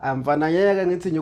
Amfana, ngeke ngithi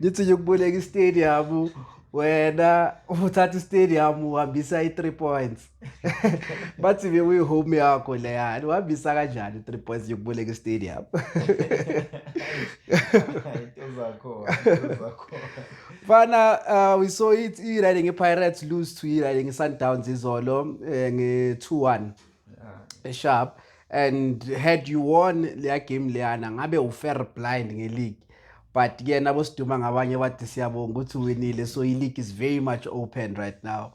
ngithi ngikuboleka istadium, wena uthatha istadium uhambisa i-3 points. Bathi bekuyi home yakho leyani, uhambisa kanjani i-3 points yokuboleka istadium? Into zakhona, into zakhona. Fana, we saw it, i-riding i-Pirates lose to i-riding i-Sundowns izolo nge-2-1 sharp, and had you won leya game leyana, ngabe u-fair blind nge-league, but ke nabo siduma ngabanye bathi siyabonga ukuthi uwinile, so i-league is very much open right now.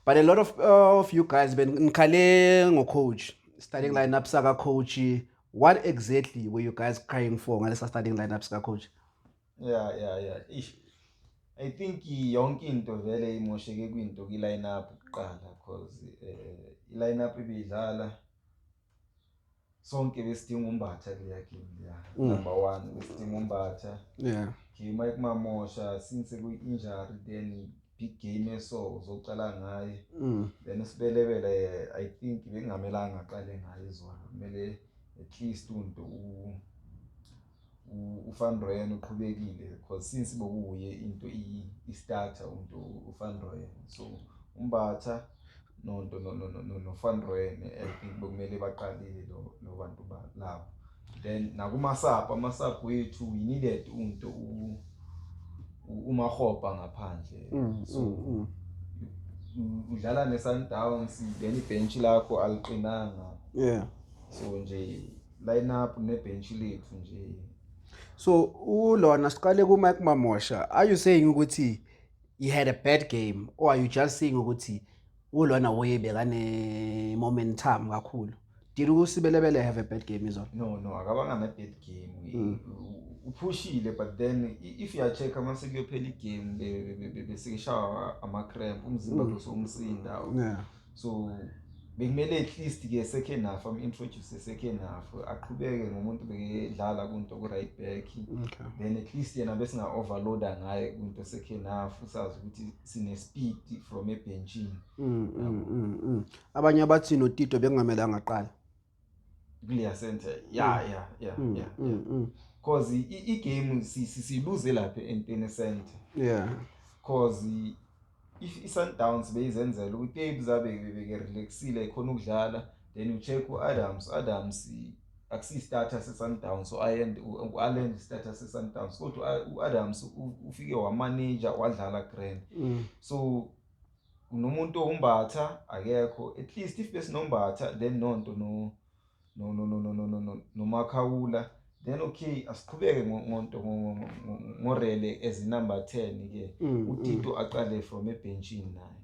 But a lot of you guys ben nikhale ngo-coach, starting lineup saka coach. What exactly were you guys crying for ngalesa starting lineup sika coach? Yeah. Ish. I think yonke into vele imosheke kwinto ki-line up kuqala, because i-line up ibidlala sonke besidinga uMbatha kuleya game leya. Number 1, besidinga uMbatha. Okay, Mike Mamosha since kuyi-injury, then big game eso uzocala ngaye. Then Sebelebele, I think bekungamelanga aqale ngaye izolo, kumele at least unto uVan Rooyen uqhubekile, because since bokuye into i-starter unto uVan Rooyen, so uMbatha nonto no Van Rooyen, I think bekumele baqalile lo bantu labo. Then nakuma-sub, ama-sub wethu, we needed unto uMakgopa ngaphandle. So udlala ne-Sundowns, then ibhenchi lakho aliqinanga. So nje line up nebhenchi lethu nje. So ulona, siqale ku-Mike Mamosha, are you saying ukuthi he had a bad game, or are you just saying ukuthi ulona way bekane momentum kakhulu? Did uSebelebele have a bad game izolo? No, akabanga ne-bad game. Uphushile, but then if uya-check mase kuyophela igame, besekeshawa ama-cramp, umzimba bese umsinda. So bekumele at least ke second half am-introduce, second half aqhubeke ngomuntu bekedlala kunto ku-right back. Then at least yena besinga-overloada ngaye kunto second half, sazi ukuthi sine-speed from ebhenchini. Abanye bathi noTito bekungamelanga aqala. Kuleya center, yeah. Cause igame siluze lapha enteni center, cause if i-Sundowns beyizenzela ukuthi zabe beke-relaxile, khona ukudlala, then you check u-Adams. Adams akusiyi-starter se-Sundowns, u-Allende starter se-Sundowns, kodwa u-Adams ufike wamanager, wadlala grand. So unomuntu owuMbatha akekho. At least if besinoMbatha, then nonto no noMakhawula, then okay, asiqhubeke ngonto ngoRele as number 10 ke, uTito aqale from ebenchini naye.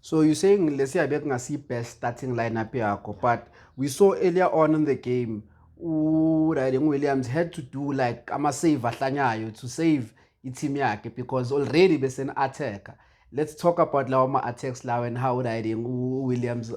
So you're saying lesiya bekungasi best starting lineup yakho, but we saw earlier on in the game uRiding Williams had to do like ama-save ahlanyayo to save i-team yakhe, because already besen attacker. Let's talk about lawo ma-attacks lawo and how Riding Williams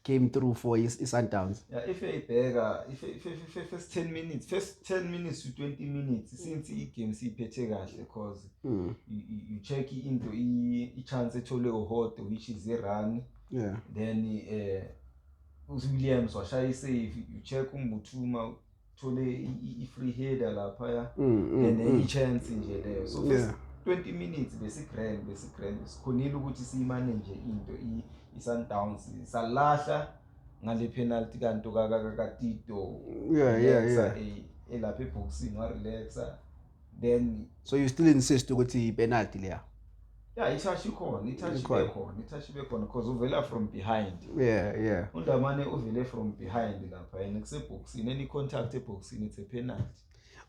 came through for his Sundowns. Yeah, if uyayibheka, if first 10 minutes, first 10 minutes to 20 minutes, since i-game siyiphethe kahle, cause you check into i-chance etholwe uHotto, which is i-run, then uWilliams washaya i-save. You check uMbuthuma thole i-free header laphaya, then i-chance nje leyo. So first 20 minutes besi-grand, besi-grand, sikhonile ukuthi siyimanage into i-Sundowns, salahla ngale penalty kanto kaTito. Relaxa, elapha eboxini warelaxa, then So you still insist ukuthi i-penalty leya? Yeah, i-touch ikhona, i-touch Ikhona. ibe khona, i-touch ibe khona, because uvela from behind. UNdamane uvele from behind lapha, yena kuseboxini, any contact eboxini, it's a penalty.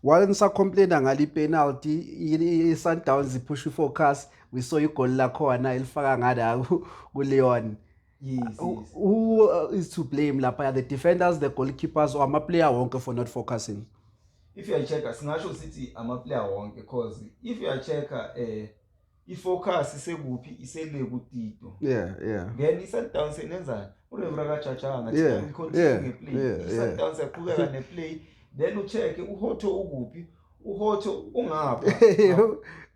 While nisacomplaina ngale penalty, i-Sundowns ipush focus, we saw igoli lakhona elifaka ngala kuLeon. Yes. Who Yes. Who is to blame lapha? The defenders, the goalkeepers, or ama-player wonke for not focusing? If uyacheck, singasho sithi ama-player wonke, cause if uyacheck ifocus isekuphi? Isele kuTito. Then i-Sundowns inenzani? Ureferee akajajanga, we continue ngeplay. I-Sundowns yaqhubeka neplay, then ucheck uHotto ukuphi. uHotto ungapha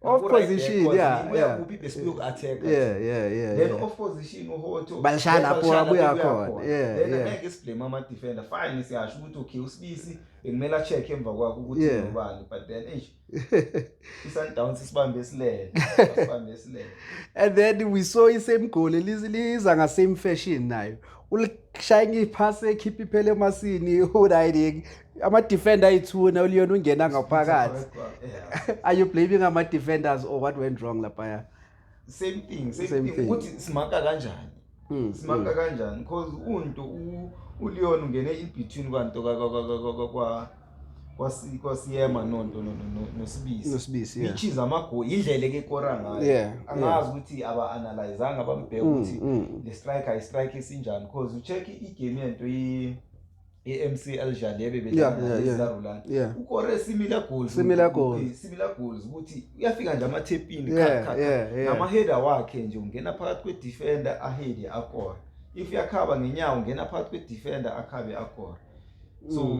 Off position, yeah. Uyakuphi besibuye ku-attack. Then off position uHotto. Balishaya lapho abuya khona. Then angeke siblame ama-defender. Fine, siyasho ukuthi okay, uSibisi bekumele a-check emva kwakhe ukuthi nobani, but then eish, i-Sundowns isibambe esilele, isibambe esilele. And then we saw i-same goal liza nga-same fashion nayo. Ulishaya iphasi ekhipha iphele emasini uriding ama-defender ayi-two uLeon ungena ngaphakathi. Are you blaming ama-defenders or what went wrong laphaya? Same thing, same Same thing. Thing. Ukuthi simaka kanjani, simaka kanjani, because unto uLeon ungene in between kwanto kwaSiyema nonto noSibisi. NoSibisi, yeah. Which is amagoli, indlela ke ekora ngayo. Angazi ukuthi aba-analyzanga bambheka ukuthi le striker i-strike esinjani, because ucheck igame yento i-MC Alger lebe bedlala ukore similar goals. Similar goals. Similar goals, ukuthi uyafika nje ama-tap-in, nama-header wakhe nje, ungena phakathi kwe-defender ahead akore. If uyakhaba ngenyawo, ungena phakathi kwe-defender akhabe akore. So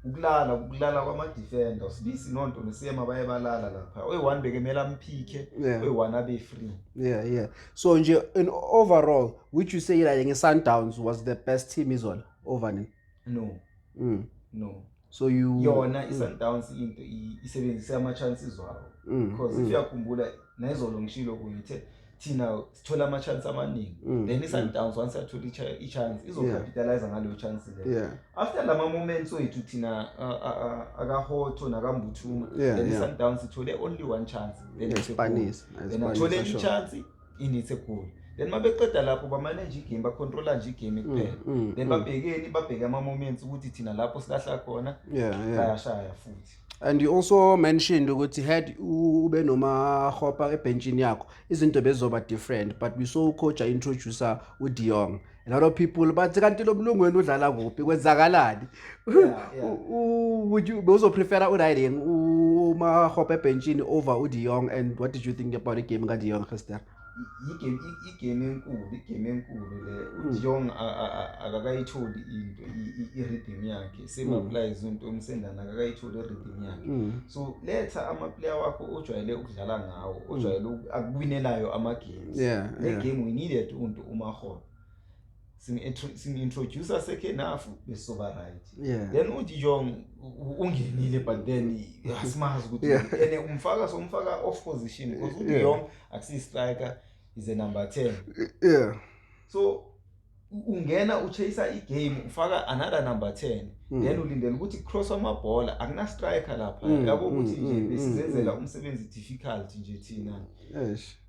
ukulala kwama-defender, uSibisi nonto noSiyema baye balala lapha. Oyi-one bekumele amphikhe, oyi-one abe free. Yeah. So nje in overall, would you say like nge-Sundowns was the best team izolo over nini? No. No. So you Yona i-Sundowns into isebenzise ama-chances wawo, because if uyakhumbula nayizolo ngishilo kuyithe thina sithola ama-chance amaningi, then i-Sundowns once yathola i-chance izocapitalize ngaleyo chance leyo. After lama moments wethu thina akaHotto nakaMbuthuma, then i-Sundowns ithole only one chance, then it's a goal. Spanish. Then athole enye i-chance, in it's a goal. Then mabeqeda lapho bamanage igame, bacontrola nje igame kuphela. Then babhekeni, babheke ama-moments ukuthi thina lapho silahla khona, bayashaya futhi. And you also mentioned ukuthi had ube noMakgopa ebenchini yakho izinto bezoba different, but we saw coach introduce uDe Jong. A lot of people bathi kanti lo mlungu wena udlala kuphi, kwenzakalani? Yeah. Would you also prefer uriding uMakgopa ebenchini over uDe Jong, and what did you think about the game kaDe Jong gister? Igame enkulu, igame enkulu le. uDe Jong akakayitholi into i-rhythm yakhe. Same applies unto uMsendana, akakayitholi i-rhythm yakhe. So letha ama-player wakho ojwayele ukudlala ngawo, ojwayele akuwinelayo ama-games. Le game we needed unto uMakgopa. Sim-introduce second half, besoba right. Then uDe Jong ungenile, but then asimazi ukuthi and umfaka, somfaka off position, because uDe Jong akusiyi striker, is a number 10. So ungena uchase igame, ufaka another number 10, then ulindele ukuthi cross amabhola, akuna striker lapha. Yabo ukuthi nje besizenzela umsebenzi difficult nje thina.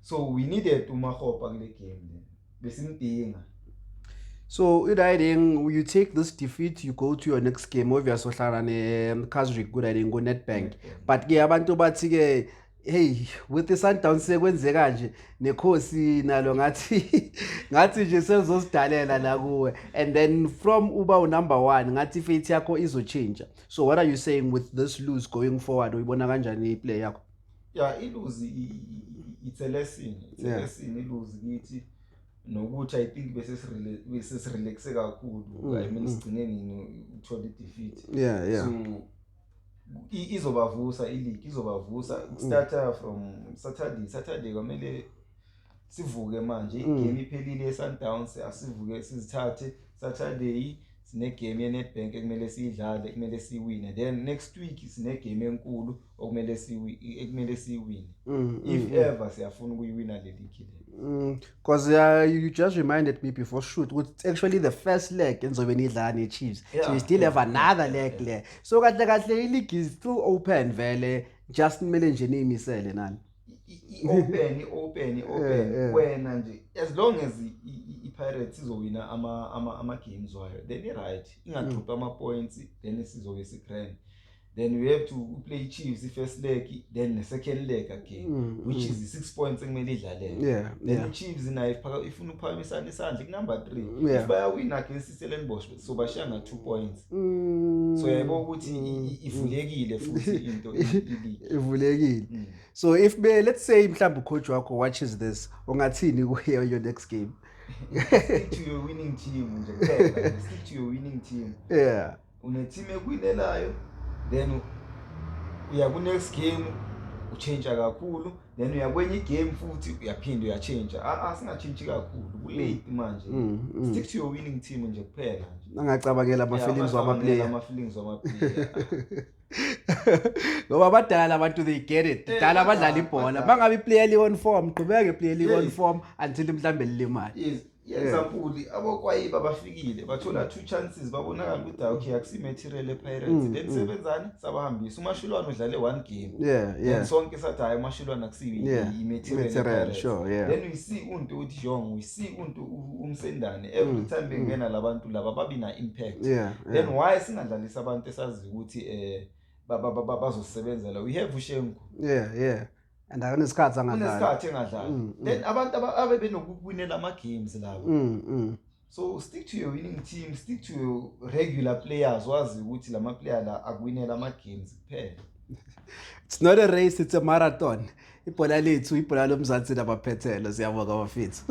So we needed uMakgopa kule game le, besimdinga. So i-riding, you take this defeat, you go to your next game, obvious uhlala ne-Casric ku-riding ku-Nedbank. But ke abantu bathi ke hey, with the Sundowns sekwenzeka nje nekhosi nalo ngathi nje sezosidalela la kuwe, and then from uba unumber 1 ngathi fate yakho izochange. So what are you saying with this lose going forward? Uyibona kanjani iplay yakho? Yeah, ilose it's a lesson, it's a lesson ilose kithi, nokuthi I think bese sirelaxe kakhulu. I mean, sigcine nini uthola i-defeat? So izobavusa i-league, izobavusa starter from Saturday. Saturday kwamele sivuke manje. Igame iphelile eSundowns, asivuke sizithathe. Saturday sine game yeNedbank ekumele siyidlale, kumele siwine. Then next week sine game enkulu okumele siwine, if ever siyafuna ukuyiwina le league le. Because you just reminded me before shoot, it's actually the first leg enzobe nidlala ne-Chiefs. So you still have another leg there. So kahle kahle i-league is still open vele, just kumele nje niyimisele nani. I-open, i-open, i-open. Wena nje as long as i-Pirates izowina ama games wayo, then i-right, ingadrop ama-points, then sizobe si-grand. Then we have to play Chiefs i-first leg, then the second leg again, which is 6 points ekumele idlalele. Then i-Chiefs nayo ifuna ukuphakamisana isandla ku-number 3. If bayawina against iStellenbosch, so bashiya nga-2 points. So yayibona ukuthi ivulekile futhi into i-league. Ivulekile. So if be, let's say mhlawumbe ucoach wakho watches this, ungathini kuye your next game? Stick to your winning team nje kuphela. Stick to your winning team. Une team ekuwinelayo, then Uya ku next game uchange kakhulu, then uya kwenye igame futhi uyaphinda uyachange. Ah ah, singachintshi kakhulu, ku-late manje. Stick to your winning team nje kuphela nje. Angacabangela ama-feelings wama-player. Ama-feelings wama-player. Ngoba abadala abantu, they get it. Dala abadlala ibhola. Bangabe iplayer li on form, qhubeka iplayer li on form until mhlambe lilimale. Yes, example, abokwayiba bafikile, bathola two chances, babonakala ukuthi, okay, akusi-material e-Pirates. Then sebenzani, sabahambisa. Umashilwane udlale one game, then sonke sathi, hayi, umashilwane akusiyo i-material Material, e-Pirates. Then we see unto uthi Jong, we see unto umsendane, every time bengena labantu laba babi na impact. Then why singadlalisi abantu esazi ukuthi bazosebenzela? We have uShengu. Yeah, and akunesikhathi angadlali. Unesikhathi engadlali. Then abantu abebenokuwinela ama-games laba. So stick to your winning team, stick to your regular players, wazi ukuthi lama player la akuwinela ama-games kuphela. It's not a race, it's a marathon. Ibhola lethu, ibhola lomzansi nabaphethelo. Siyabonga, bafethu.